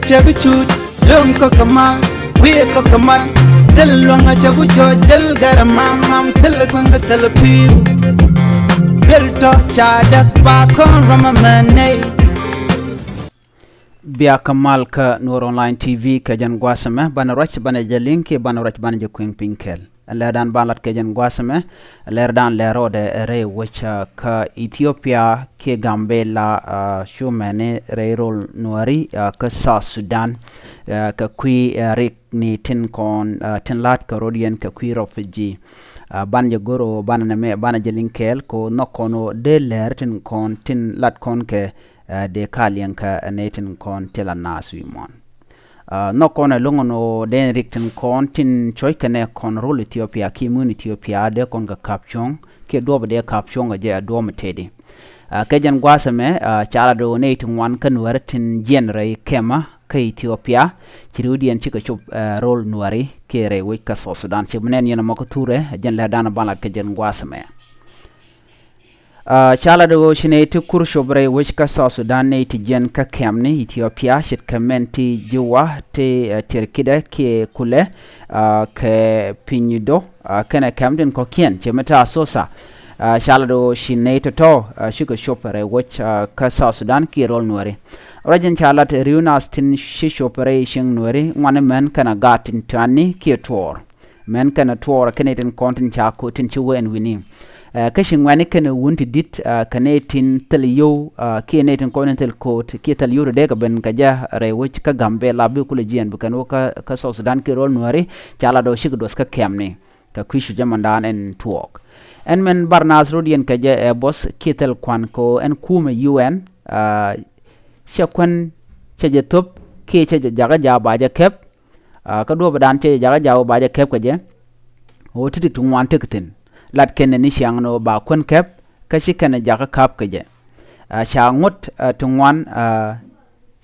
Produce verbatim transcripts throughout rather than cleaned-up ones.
Cɛ kɛ cut lom kɛ kɛ mal, wiɛ kɛ kɛ mal. Thil luɔ̱ŋ a cɛ ku cɔc, thil gɛr mam mam, thil kueŋ kɛ thil piu. Thil tɔ ca däk ba kɔn rɔm a mɛ nɛy. Bia kɛ mal kä Nuɔr Online T V kɛ jɛn gua̱a̱th ɛmɛ, banɛ ruac banɛ jɛ liŋ kiɛ banɛ ruac banɛ jɛ kueŋ piny kɛl. Lɛr dan ban lat kɛ jɛn gua̱a̱th ɛmɛ, lɛr dan lɛr rɔɔdɛ rɛy wec kä Ethiopia kiɛ Gambela, cu mɛni rɛy rol Nuäri kä South Sudan, kɛ kui̱ rik ni tin kɔn tin la̱t kɛ rɔɔdiɛn kɛ kui̱ refugee. Ban jɛ goro ban nɛ mɛ ban jɛ liŋ kɛɛl ko nhɔk kɔn wä dee lɛr tin kɔn tin lat kɔn kɛ dee ka liɛŋ kä nɛ tin kɔn ti la naath wi̱i̱ muɔ̱ɔ̱n. Nhɔk kɔn ɛ lo̱ŋ ɛn ɣöö dee rik tin kɔn tin cuɔ̱c kɛnɛ kɔn rol Ethiopia kiɛ mun Ethiopia dee kɔn kɛ ka̱p cuɔ̱ŋ kiɛ duɔ̱ɔ̱p dee ka̱p cuɔ̱ŋ kɛ jɛ ɛ duɔ̱ɔ̱m tëëdi. Kɛ jɛn gua̱a̱th ɛmɛ ca lat ɣöö nɛy ti ŋuan kä Nuäri tin jiɛn rɛy kɛmä kä Ethiopia ci riwdiɛn cikɛ cop rol Nuäri kiɛ rɛy wec kä South Sudan. Ci bi nɛn yɛn ɛmɔ kä thurɛ ɛ jɛn lɛr dan ɛ ban lat kɛ jɛn gua̱a̱th ɛmɛ. Ca lat ɣöö ci nɛy ti kur cop rɛy wec kä South Sudan nɛy ti jiɛn kä kɛmni Ethiopia ce̱tkɛ mɛn ti Jiwa ti tiɛr kidɛ kiɛ kulɛ kɛ piny do kɛnɛ kɛm tin kɔ̱kiɛn cɛ mi te Asosa. Ca lat ɣöö ci nɛy tɔ̱tɔ̱ cikɛ cop rɛy wec kä South Sudan kiɛ rol Nuäri. Ruac in ca lat ri̱w naath tin ci cop rɛy cieŋ Nuäri ŋuani mɛn kɛnɛ gaat tin tuanni kiɛ tuɔɔr. Mɛn kɛnɛ tuɔɔr kɛnɛ tin kɔn tin ca ko tin ci wee ɛn wi̱ni. Kä ci ŋuɛ̈ni kɛnɛ wun ti di̱t kɛnɛ tin thil yio̱w kiɛ nɛ tin kɔn tin thil ko̱o̱t kiɛ thil yio̱w ti dee kɛ ben kɛ jɛ rɛy wec kä Gambela bi kulɛ jiɛn bi kɛn wä kä South Sudan kiɛ rol Nuäri. Ca lat ɣöö cikɛ duɔth kä kɛmni kɛ kui̱ cu jɛ mandan ɛn tuɔɔk. Ɛn mɛn bar naath rɔɔdiɛn kɛ jɛ ɛ buɔth kiɛ thil kuan ko ɛn kumɛ U N. Cɛ kuän cɛ jɛ thop kiɛ cɛ jɛ jakä ja̱a̱ ba jɛ kɛp. Kä duɔ̱ɔ̱p dan cɛ jɛ jakä ja̱a̱ ba jɛ kɛp kɛ jɛ. Ɣöö ti rik ti ŋuan tek thi̱n lat kɛn ni ciaŋ ni ɣöö ba kuän kɛp kä ci kɛn jakä ka̱p kɛ jɛ. Ca ŋuɔ̱t ti ŋuan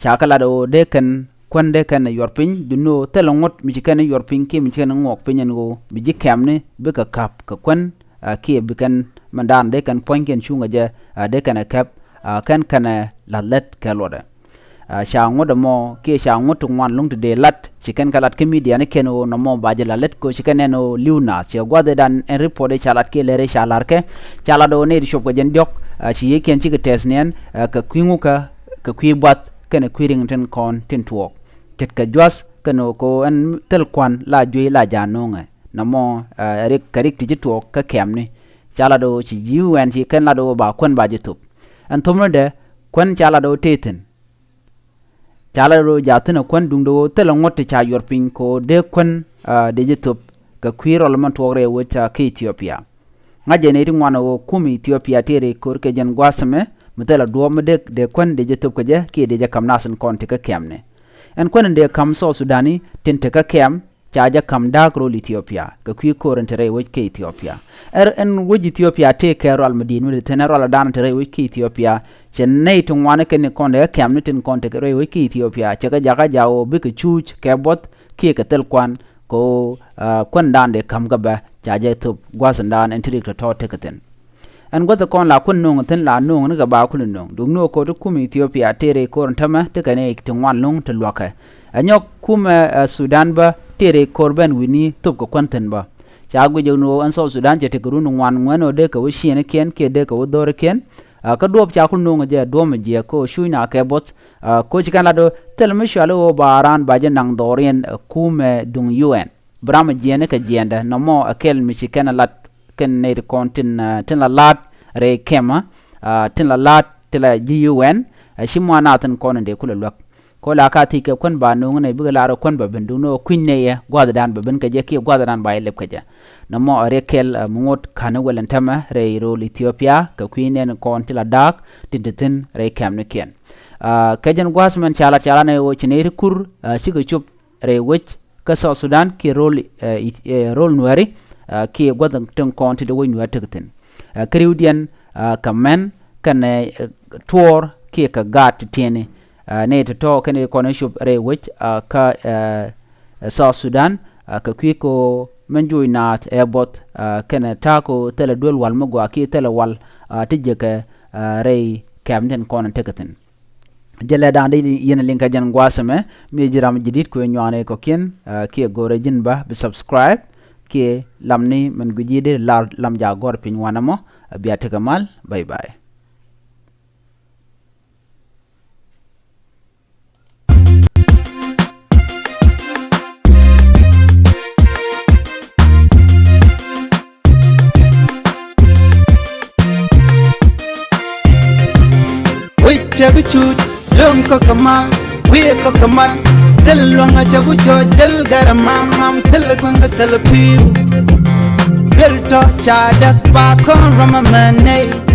ca kɛ lat ɣöö dee kɛn kuän dee kɛn yuɔr piny duni ɣöö thilɛ ŋuɔ̱t mi ci kɛn yuɔr piny kiɛ mi ci kɛn ŋuɔk piny ɛn ɣöö bi ji̱ kɛmni bikɛ ka̱p kɛ kuän kiɛ bi kɛn mɛn dan dee kɛn puɔ̱nykiɛn cuŋ kɛ jɛ dee kɛn ɛ kɛp kɛn kɛn ɛ la̱th lät kɛ luɔtdɛ. Ca ŋuɔ̱t ɛmɔ kiɛ ca ŋuɔ̱t ti ŋuan luŋ ti dee lat ci kɛn kɛ lat kä midia ni kɛn ɣöö nɔmɔ ba jɛ la̱th lät kɛ ɣöö ci kɛn nɛn ɣöö li̱w naath ciɛ gua̱th ëëdan ɛn ripot ëë ca lat kiɛ lɛr ëë ca la̱r kɛ. Ca lat ɣöö nɛy ti cop kɛ jɛn diɔ̱k ci yiëëkiɛn cikɛ tɛth niɛn kɛ kui̱ ŋukä kɛ kui̱ buath kɛnɛ kui̱ riŋ tin kɔn tin tuɔɔk. Ce̱tkɛ jua̱th kɛn ɣöö kɛ ɣöö ɛn thil kuan la juey la ja̱a̱n no̱o̱ŋɛ nɔmɔ rik kɛ rik ti ci tuɔɔk kä kɛmni. Ca lat ɣöö ci ji̱ wɛn ci kɛn lat ɣöö ba kuän ba jɛ thop. Ɛn thopnidɛ kuän ca lat ɣöö tëë thi̱n. Ca lat ɣöö ja̱thi̱n ɛ kuän duundɛ ɣöö thilɛ ŋuɔ̱t ti ca yuɔr piny kɛ ɣöö dee kuän dee jɛ thop kɛ kui̱ rɔl mɛn tuɔɔk rɛy wec kä Ethiopia. Ŋa̱c jɛ nɛy ti ŋuan ɣöö kum Ethiopia tëë rɛy ko̱r kɛ jɛn gua̱a̱th ɛmɛ mi thilɛ duɔ̱ɔ̱p mi dee dee kuän dee jɛ thop kɛ jɛ kiɛ dee jɛ ka̱m nath in kɔn ti kä kɛmni. Ɛn kuän in dee ka̱m South Sudan i̱ tin ti kä kɛm ca jɛ ka̱m da̱a̱k rol Ethiopia kɛ kui̱ ko̱r in te rɛy wec kä Ethiopia. Ɛr ɛn wec Ethiopia tëë kɛ rual mi di̱i̱t mi dee thi̱n ɛ rual ɛ da̱a̱n in te rɛy wec kä Ethiopia. Cɛ nɛy ti ŋuani kɛn in kɔn dee kɛmni tin kɔn te rɛy wec kä Ethiopia cɛ kɛ jakä jaw bikɛ cuuc kɛ buɔth kiɛ kɛ thil kuan kɛ ɣöö kuän da̱a̱n dee ka̱m kɛ bɛ ca jɛ thop gua̱th in da̱a̱n in ti rik tɔ̱tɔ̱ tekɛ thi̱n. Ɛn guäth kɔn la kuän no̱o̱ŋ thi̱n la no̱o̱ŋ ni kɛ ba kulɛ no̱o̱ŋ duk ni ɣöö ko̱r ti kum Ethiopia tëë rɛy ko̱r in tämɛ tekɛ ni ti ŋuan lo̱ŋ ti luäkɛ. Ɛ nyɔk kumɛ ɛ Sudan bä tëë rɛy ko̱r ben wi̱ni thop kɛ kuän thi̱n bä. Ca guic ɛ ni ɣöö ɛn South Sudan cɛ tekɛ run ŋuan ŋuɛn ɣöö dee kɛ wä ciëënikiɛn kiɛ dee kɛ wä dho̱rikiɛn. Kä duɔ̱ɔ̱p ca kul no̱o̱ŋ jɛ duɔ̱ɔ̱m jiɛk kä ɣöö cuc na kɛ buɔth. Kä ci kɛn lat ɣöö thil mi cual ɣöö ba raan ba jɛ naŋ dhɔriɛn ɛ kumɛ duŋ U N. Bi ram ɛ jiɛɛn kɛ jiɛɛndɛ nɔmɔ ɛ kɛl mi ci kɛn ɛ lat kɛn nɛy ti kɔn tin tin la laat rɛy kɛmä tin la laat ti la ji̱ U N. Ɛ ci muan a thin kɔn in dee kulɛ luäk. Ko la ka thiec kɛ kuän ba no̱o̱ŋ nɛy bikɛ lar ɛ kuän ba ben duŋni ɣöö kui̱ny nɛy ɛ gua̱thdan ba ben kɛ jɛ kiɛ gua̱thdan ba ilep kɛ jɛ. Nɔmɔ ɛ riɛk kɛl mi ŋot ka̱n i̱ wɛl ɛn tämɛ rɛy rol Ethiopia kɛ kui̱ny nɛn kɔn ti la da̱a̱k tin ti thi̱n rɛy kɛmnikiɛn. Kɛ jɛn gua̱a̱th mɛn ca lat ca lat nɛy ɣöö ci nɛy ti kur cikɛ cop rɛy wec kä South Sudan kiɛ rol rol Nuɛri kiɛ gua̱th tin kɔn ti dee wec Nuɛri tek thi̱n. Kä riwdiɛn kɛ mɛn kɛnɛ tuɔɔr kiɛ kɛ gaat ti tiɛni. Nɛy ti tɔ̱ kɛnɛ kɔn cop rɛy wec kä South Sudan kɛ kui̱ ko mɛn juuc naath ɛ buɔth kɛnɛ ta̱a̱ ko thilɛ duel wal mi gɔaa kiɛ thilɛ wal ti jekɛ rɛy kɛm tin kɔn tekɛ thi̱n. Jɛ lɛ da̱a̱n dee yɛn liŋ kä jɛn gua̱a̱th ɛmɛ, mi ji̱ ram ji̱ di̱t kuɛ nyua̱a̱n ɛ kɔ̱kiɛn, kiɛ go̱rɛ ji̱n bä bi subscribe kiɛ lamni min gui̱c ji̱ dee lar lam jaak gɔ̱r piny wanɛ mɔ. Bia tekɛ mal. Bye bye. Wi̱c cɛ bi cuc, luŋ kä kɛ mal, wi̱i̱ kä kɛ mal. Thil luäŋ a cɛ bi cuc, thil gɛr a mam mam, thil kueŋ kä thil pi̱i̱u. Thil tɔ̱ ca däk ba kɔn ram a mɛ nɛy.